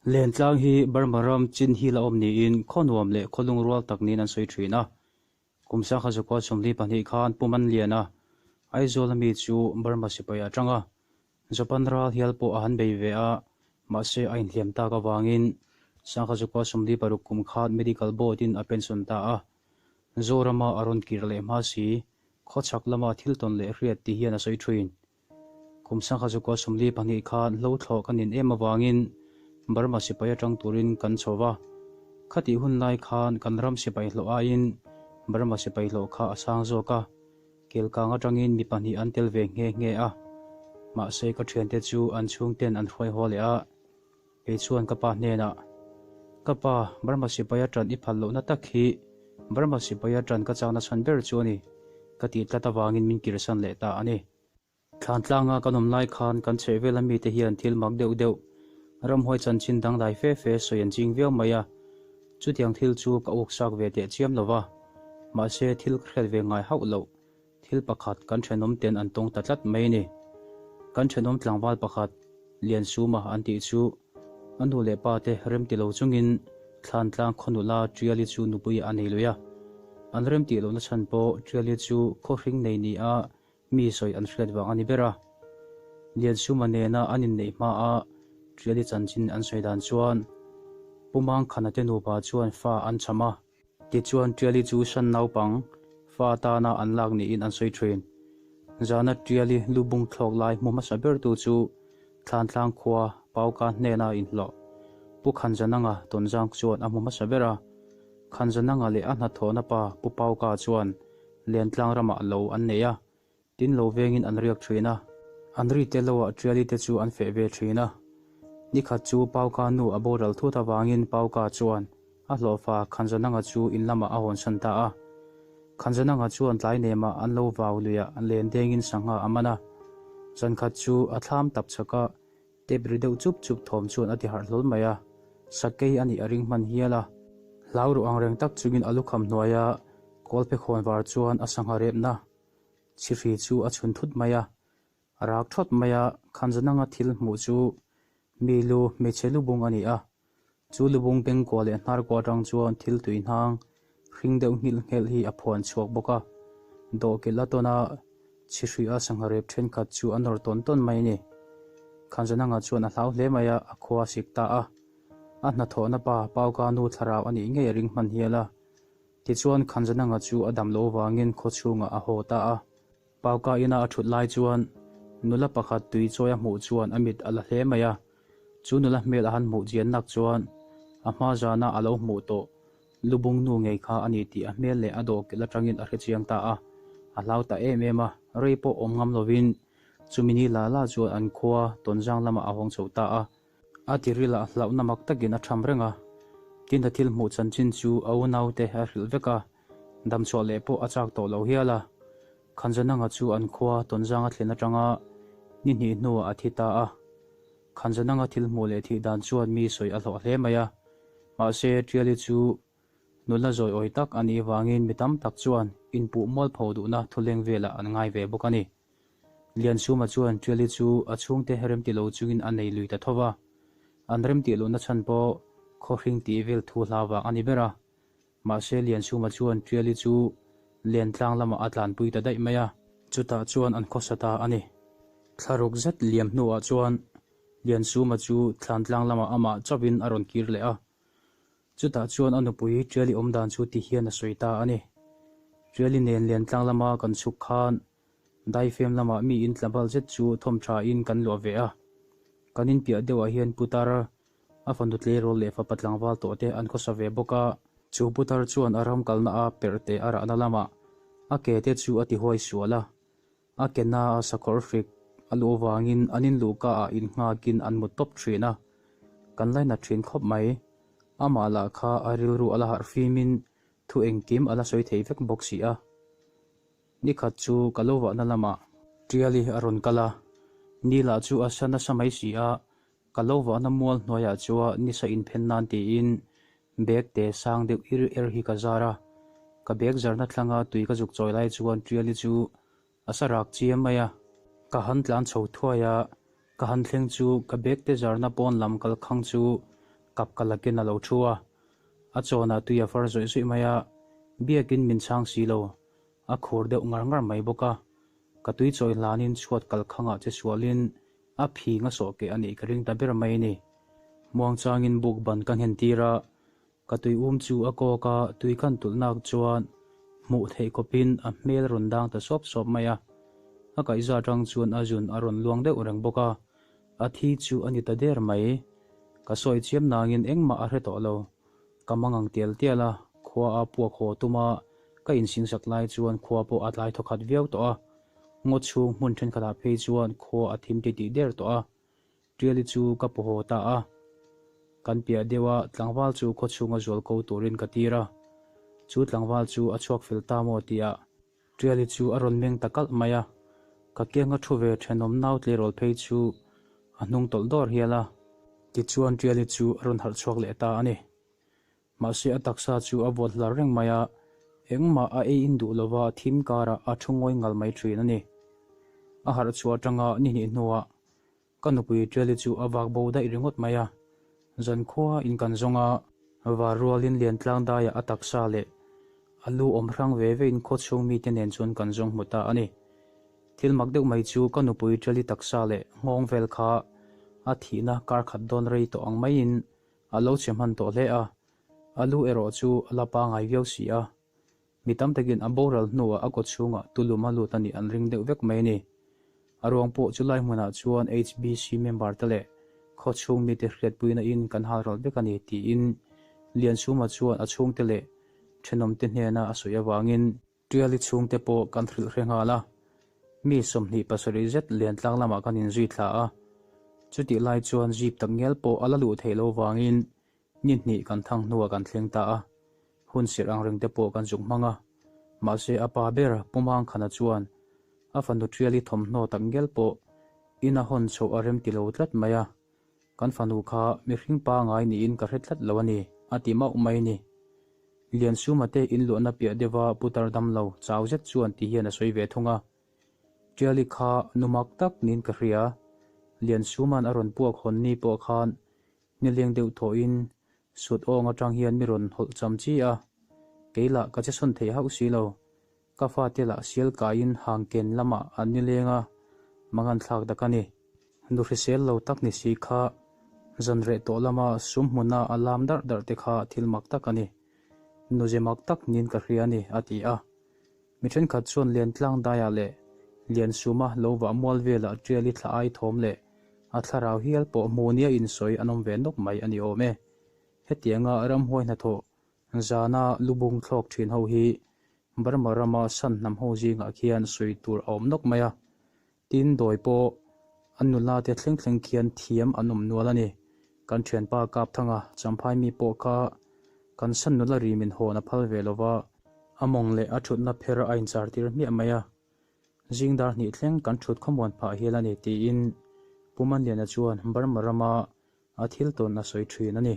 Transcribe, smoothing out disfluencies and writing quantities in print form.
Lentlang hi Burma ram Chin Hill a awm niin khaw nuam leh khaw lungrual tak niin an sawi thin a. Kum sangha zakua 42 khan Pu Manliana, Aizawl ami chu Burma sipai a tang a. Japan ral hial pawh a han bei ve a, mahse a inhliam tak avangin sangha zakua 46 kum khan Medical Board in a pension ta a. Zorama a rawn kir leh hma si, khawchhak lama thil tawn leh hriat ti hian a sawi thin. Kum sangha zakua 42 khan hlo thlawh kan in em avangin Burma sipai atang turin kan chho va. Khatih hun lai khan kan ram sipai hlawh aiin Burma sipai hlawh kha a sang zawk a, Kelkang atangin mi pahnih an tel ve nghe nghe a. Mahse ka thiante chu an chhungten an hruai haw leh a, kei chuan ka pa hnenah, Ka pa, Burma sipai atan i phal lohna tak hi Burma sipai atan ka chakna chhan ber chu a ni, ka tih tlat avangin min kirsan leh ta a ni. Thlantlanga kan awm lai khan kan chhehvela mite hian thil mak deuh deuh, ramhuai chanchin dangdai fe fe sawi an ching viau mai a. Chutiang thil chu ka uksak ve teh chiam lo va, mahse thil ka hriat ve ngai hauh loh thil pakhat kan thenawm ten an tawng ta tlat mai a ni. Kan thenawm tlangval pakhat, Liansuma an tih chu a nu leh pa te remti lo chungin Thlantlang khawnula Tiali chu nupui a nei lui a. An remtih lohna chhan pawh Tiali chu khawhring nei ni a Mi sawi an hriat vang a ni ber a. Liansuma nena an inneih hmaa Tiali chanchin an sawi dan chuan Pu Mangkhana te nupa chuan fa an cham a. Tichuan Tiali chu Shan naupang fa atana an lak niin an sawi thin. Zana Tiali lu bung thlawk lai hmu hmasa bertu chu Thlantlang khua Pauka hnena inhlawh Pu Khanzananga Tonzang chuan a hmu hmasa ber a. Khanzananga leh a hnathawhna pa Pu Pauka chuan Lentlang ramah lo an nei a, tin lo vengin an riak thin a. An ri te loah Tiali te chu an feh ve thin a. Nikhat chu Pauka nu a boral thut avangin Pauka chuan a hlawhfa Khanzananga chu in lamah a hawnsan ta a. Khanzananga chuan tlai nemah an lo vau luiah len dengin sangha a man a. Zankhat chu a thlam tap chhak a, Tep ri deuh chup chup thawm chuan a ti harh hlawl mai a, sakei a nih a ring hman hial a. Hlau ruh ang reng tak chungin a lukham hnuaia kawlphe khawn var chuan a sangha repna chhihri chu a chhun thut mai a. A rak thawt mai a, Khanzananga thil hmuh chu mi lu hmeichhe lubung a ni a. Chu lubung bengkua leh hnarkua atang chuan thil tui hnang hring deuh nghilh nghelh hi a phuan chhuak bawk a. Dawhkilh a tawn a, chhihruih a sangha rep thenkhat chu a nawr tawn tawn mai a ni. Khanzananga chuan a hlau hle mai a, a khua a sik ta a. A hnathawhna pa Pauka nu thlarau a nih ngei a ring hman hial a. Tichuan Khanzananga chu a dam loh vangin khaw chhungah a haw ta a. Pauka ina a thut lai chuan nula pakhat tui chawi a hmuh chuan a mit a la hle mai a. Chu nula hmel a han hmuh chian nak chuan a hma zana a lo hmuh tawh lubung nu ngei kha a ni tih a hmel leh a dawhkilh atangin a hre chiang ta a. A hlau ta em em a, rei pawh awm ngam lovin chumi ni la la chuan an khua Tonzang lamah a hawng chho ta a. A tiril ah hlauhna mak takin a tham reng a, tin a thil hmuh chanchin chu a unaute a hrilh vek a. Damchhuah leh pawh a chak tawh lo hial a, Khanzananga chu an khua Tonzang a thlen atanga ni hnih hnuah a thi ta a. Khanzananga thil hmuh leh thih dan chuan mi sawi a hlawh hle mai a, mahse Tiali chu nula zawi awi tak a nih vangin mi tam tak chuan inpuh mualpho duhna thuleng velah an ngai ve bawk a ni. Liansuma chuan Tiali chu a chhungte remti lo chungin a nei lui ta tho va, an remtih lohna chhan pawh khawhring tih vel thu hla vang a ni ber a. Mahse Liansuma chuan Tiali chu Lentlang lamah a tlanpui ta daih mai a. Chutah chuan an khawsa ta a ni. Thlaruk zet liam hnuah chuan Liansuma chu Thlantlang lamah amah chauhin a rawn kir leh a. Chutah chuan a nupui Tiali awm dan chu ti hian a sawi ta a ni. Tiali nen Lentlang lama kan chhuk khan Daifem lamah mi in tlabal zet chu thawm thain kan luah ve a. Kan inpiah deuhah hian Putar A fanu tleirawl leh fapa tlangval tawh te an khawsa ve bawk a. Chu putar chuan a ram kalna a perh teh a rahna lamah a ke te chu a ti huai sual a. A ke na a sakawr hrik a luh avangin an in luhka ah in nghakin an mut tawp thin a. Kan lainat thin khawp mai. Amah lah kha a rilru a la harh fimin thu engkim a la sawi thei vek bawk si a. Nikhat chu ka lo vahna lamah Tiali a rawn kal a. Ni lah chu a sa nasa mai si a. Ka lo vahna mual hnuaiah chuan nisa inphen nan tiin bag te sang deuh ir er hi ka zar a. Ka bag zarna thlanga tui ka zuk chawi lai chuan Tiali chu a sa rak chiam mai a. Ka han tlan chho thuai a, ka han thleng chu ka bag te zarna pawn lam kalkhang chu Kap ka lakin a lo thu a, a chawnah tui a far zawih zawih mai a, biakin min chhang si lo, a khur deuh ngar ngar mai bawk a. Ka tui chawi hlanin chhuat kalkhangah che sualin a phing a sawh keh a nih ka ring ta ber mai a ni. Muangchangin buk ban ka nghen tir a, Ka tui um chu a kawk a, tui kan tulh nak chuan hmuh theih kawpin a hmel rawn dang ta sawp sawp mai a. A kaihza atang chuan a zun a rawn luang deuh reng bawk a, a thi chu a ni ta der mai. Ka sawi chiam nangin engmah a hre tawh lo. Ka mangang tial tial a, khua a puak haw tum a, ka insingsak lai chuan khua pawh a tlai thawkhat viau tawh a. Ngaw chhung hmun thenkhatah phei chuan khua a thim titih der tawh a. Tiali chu ka paw haw ta a, kan piah deuh a tlangval chu khaw chhunga zual ko turin ka tir a, chu tlangval chu a chhuak fel ta maw tihah Tiali chu a rawn meng ta kalh mai a, ka kianga thu ve thenawm nau tleirawl phei chu a hnung tawlh dawr hial a. Tichuan Tiali chu a rawn harh chhuak leh ta a ni. Mahse a taksa chu a vawt hlar reng mai a, engmah a ei in duh lova thim karah a thu ngawi ngal mai thin a ni. A harh chhuah atanga ni hnih hnuah ka nupui Ṭiali chu a vak bo daih ringawt mai a, zankhua in kan zawng a, var rualin Liantlang daiah a taksa leh a lu awm hrang ve ve in khaw chhung mite nen chuan kan zawng hmu ta a ni. Thil mak deuh mai chu ka nupui Ṭiali taksa leh nghawng vel kha a thihna kar khat dawn rei tawh ang maiin A lo chhe hman tawh hle a, a lu erawh chu a la pangai viau si a. Mi tam takin a boral hnuah a kaw chhungah tulum a lut a nih an ring deuh vek mai a ni. A ruang pawh chu lai hmunah chuan HBC member te leh khaw chhung mite hriatpuina in kan hal ral vek a ni tiin Liansuma chuan a chhungte leh thenawmte hnena a sawi avangin Tiali chhungte pawh kan hrilh hre nghal a, mi 27 zet Liantlang lamah kan inzui thla a. Chutih lai chuan jeep tak ngial pawh a la luh theih loh vangin ni hnih kan thang hnuah kan thleng ta a, hun sirh ang reng te pawh kan zuk hmang a. Mahse a pa ber Pu Mangkhana chuan a fanu Tiali thawmhnaw tak ngial pawh ina hawn chhoh a rem ti lo tlat mai a, Kan fanu kha mihring pangai niin ka hre tlat lo a ni, a ti mauh mai ni. Liansuma te inluahna piah deuha putar dam lo chau zet chuan ti hian a sawi ve thung a. Tiali kha nu mak tak niin ka hria. Liansuma'n a rawn puak hawn ni pawh khan nileng deuh thawhin sut awng atang hian mi rawn hawlh cham chi a, kei lah ka che sawn thei hauh si lo. Ka fate lah sial kaiin hang ken lamah an nileng a, mangan thlak tak a ni. Nu hrisel lo tak ni si kha zan reh tawh lama sum hmuna a lam darh darh te kha thil mak tak a ni. Nu ze mak tak niin ka hria a ni, a ti a. Mi thenkhat chuan Liantlang daiah leh Liansuma lo vah mual velah Tiali thla ai thawm leh a thlarau hial pawh hmu nia insawi an awm ve nawk mai a ni awm e. Hetianga ramhuai hnathawh zana lubung thlawk thin ho hi Burma rama san hnam ho zingah khian sawi tur a awm nawk mai a. Tin, dawi pawh an nula te thleng thleng khian thiam an awm nual a ni. Kan thianpa Kapthanga Champhai mi pawh kha kan san nula ri min hawn a phal ve lo va, a mawng leh a thutna pher a inchar tir hmiah mai a, zing dar hnih thleng kan thut khawmuan phah hial a ni tiin Pu Manliana chuan Burma rama a thil tawn a sawi thin a ni.